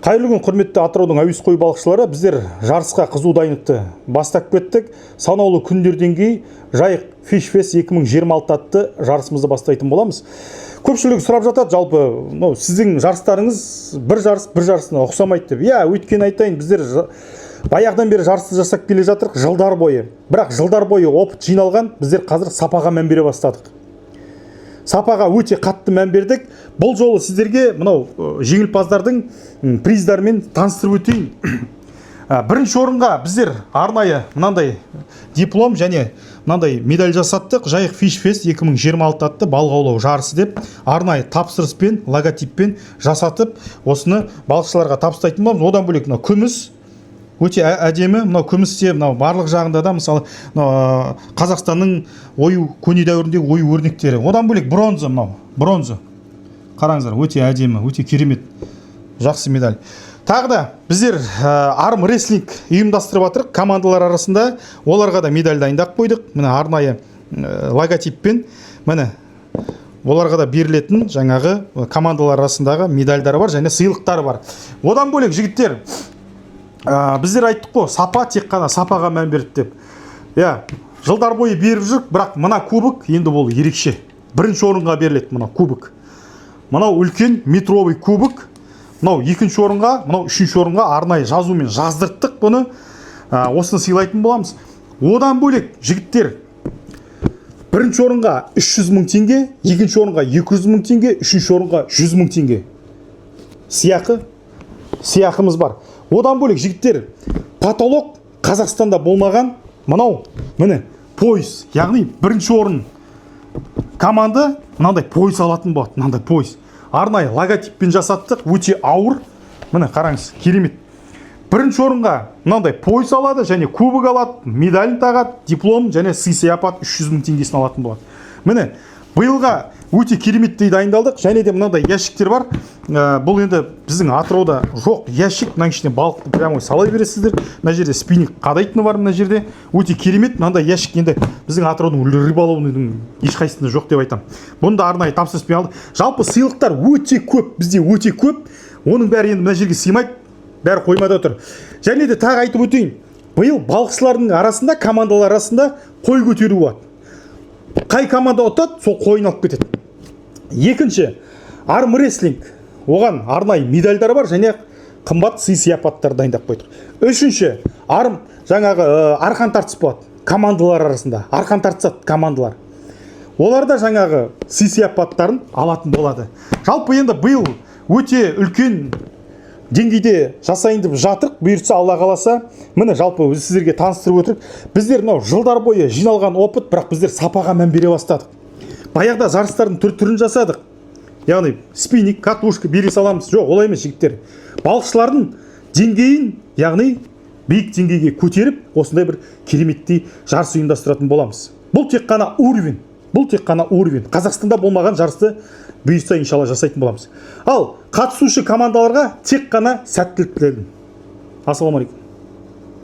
Қайырлы күн, құрметті Атыраудың әуесқой балықшылары! Біздер жарысқа қызу дайындықты бастап кеттік. Санаулы күндерден кейін Жайық Фиш Фест 2026 атты жарысымызды бастайтын боламыз. Көпшілік сұрап жатады, жалпы мынау сіздің жарыстарыңыз бір жарыс бір жарысына ұқсамайды деп. Иә, өйткені айтайын, біздер баяғыдан бері жарысты жасап келе жатырық жылдар бойы. Бірақ жылдар бойы опыт жиналған, біздер қазір сапаға мән бере бастадық. Сапаға өте қатты мән бердік. Бұл жолы сіздерге мынау жеңімпаздардың приздарымен таныстырып өтейін. Бірінші орынға біздер арнайы мынандай диплом және мынандай медаль жасаттық. Жайық Фиш Фест 2026 атты балық аулау жарысы деп арнайы тапсырыспен, логотиппен жасатып, осыны балықшыларға табыстайтын боламыз. Одан бөлек мынау күміс өте әдемі. Мынау күмісте мынау барлық жағында да, мысалы, мынау Қазақстанның ою, көне дәуіріндегі ою өрнектері. Одан бөлек бронза, мынау бронза, қараңыздар, өте әдемі, өте керемет, жақсы медаль. Тағы да біздер арм рестлинг ұйымдастырып жатырық командалар арасында. Оларға да медаль дайындап қойдық. Міне, арнайы логотиппен, міне, оларға да берілетін жаңағы командалар арасындағы медальдары бар және сыйлықтары бар. Одан бөлек, жігіттер, біздер айттық қой, сапа, тек қана сапаға мән берді деп. Иә, жылдар бойы беріп жүрік, бірақ мына кубок енді бұл ерекше, бірінші орынға беріледі мына кубок. Мынау үлкен метровый кубок. Мынау екінші орынға, мынау үшінші орынға арнайы жазумен жаздырттық бұны. Осыны сыйлайтын боламыз. Одан бөлек, жігіттер, бірінші орынға 300 мың теңге, екінші орынға 200 мың теңге, үшінші орынға 100 мың теңге сыйақымыз бар. Одан бөлек, жігіттер, потолок Қазақстанда болмаған мынау, міне, пояс. Яғни бірінші орын команда мынандай пояс алатын болады. Мынандай пояс арнайы логотиппен жасаттық, өте ауыр, міне, қараңыз, керемет. Бірінші орынға мынандай пояс алады және кубок алады, медалін тағады, диплом және сый сияпат 300 мың теңгесін алатын болады. Міне, биылға өте кереметтей дайындалдық. Және де мынандай ящиктер бар. Бұл енді біздің Атырауда жоқ ящик. Мынаның ішіне балықты прямо сала бересіздер. Мына жерде спиннинг қадайтыны бар. Мына жерде өте керемет мынандай ящик. Енді біздің Атыраудың рыболовныйдың ешқайсысында жоқ деп айтамын. Бұны да арнайы тапсырыспен алдық. Жалпы сыйлықтар өте көп бізде, өте көп. Оның бәрі енді мына жерге сыймайды, бәрі қоймада тұр. Және де тағы айтып өтейін, биыл балықшылардың арасында, командалар арасында қой көтеру болады. Қай команда ұтады, сол қойын алып кетеді. Екінші армрестлинг, оған арнайы медальдар бар және қымбат сый сияпаттар дайындап қойдық. Үшінші арм жаңағы арқан тартыс болады. Командалар арасында арқан тартысады командалар. Олар да жаңағы сый сияпаттарын алатын болады. Жалпы енді биыл өте үлкен деңгейде жасайын деп жатырық, бұйыртса, Алла қаласа. Міне, жалпы біз сіздерге таныстырып отырық. Біздер мынау жылдар бойы жиналған опыт, бірақ біздер сапаға мән бере бастадық. Баяғыда жарыстардың түр түрін жасадық, яғни спиннинг, катушка бере саламыз. Жоқ, олай емес, жігіттер. Балықшылардың деңгейін, яғни биік деңгейге көтеріп, осындай бір кереметтей жарыс ұйымдастыратын боламыз. Бұл тек қана уровень, бұл тек қана уровень. Қазақстанда болмаған жарысты бұйыртса, иншалла, жасайтын боламыз. Ал қатысушы командаларға тек қана сәттілік тіледім. Ассалаумағалейкум.